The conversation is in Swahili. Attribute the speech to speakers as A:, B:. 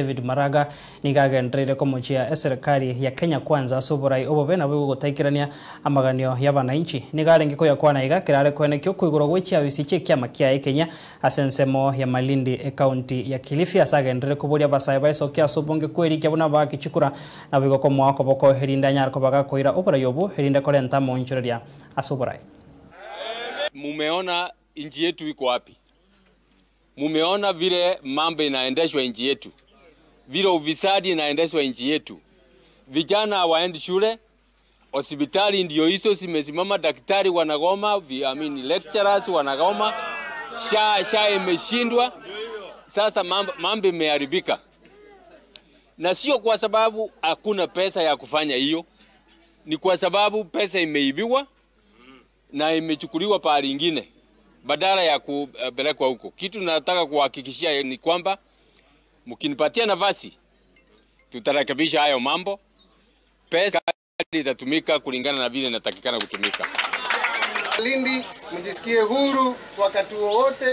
A: David Maraga nigagendereire komochia serikali ya Kenya Kwanza ase oborai obobe nabo gotaikirania amaganio ya bananchi nigarenge koyakwana iga kirare kwenekio kuigoro gwichia bisiche kiama kia Kenya ase ensemo ya Malindi e county ya Kilifi asagenderere kuboria basae baisokia ase obonge kwerikia buna bakichukura nabo komoa koboko herinda nyarko bagakoira oborai obo herinda korenta monchoreria ase oborai.
B: Mumeona nchi yetu iko wapi? Mumeona vile mambo inaendeshwa nchi yetu, vile ufisadi inaendeshwa nchi yetu. Vijana hawaendi shule, hospitali ndio hizo zimesimama, daktari wanagoma, lecturers wanagoma, SHA imeshindwa. Sasa mambo imeharibika. Na sio kwa sababu hakuna pesa ya kufanya hiyo, ni kwa sababu pesa imeibiwa na imechukuliwa pahali ingine badala ya kupelekwa huko. Kitu nataka kuhakikishia ni kwamba mkinipatia nafasi tutarekebisha hayo mambo. Pesa itatumika kulingana na vile inatakikana kutumika.
C: Lindi, mjisikie huru wakati wowote.